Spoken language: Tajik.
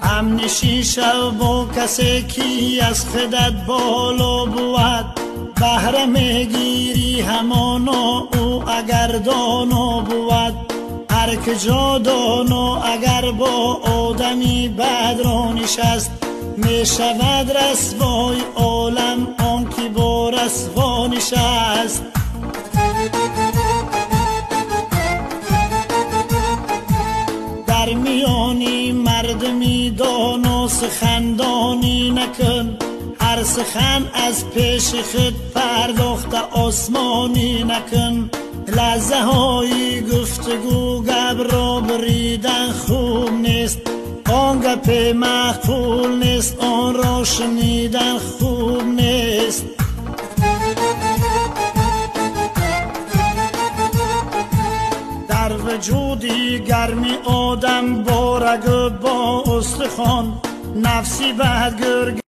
Ҳамнишин шав бо касе ки аз худат боло бувад, баҳра мегирӣ ҳамоно ӯ агар доно бувад. Ҳар куҷо доно агар бо одами бад ро нишаст, мешавад расвои олам он ки бо расво нишаст. Дар миёни мардуми доно сухандонӣ накун, ҳар сухан аз пеши худ пардохта осмонӣ накун. Лаҳзаҳои гуфтугӯ гапро буридан хуб нест, он гапе маъқул нест, онро шунидан хуб нест. Дар вуҷуди гарми одам бо рагу бо устухон, нафси бадгӯр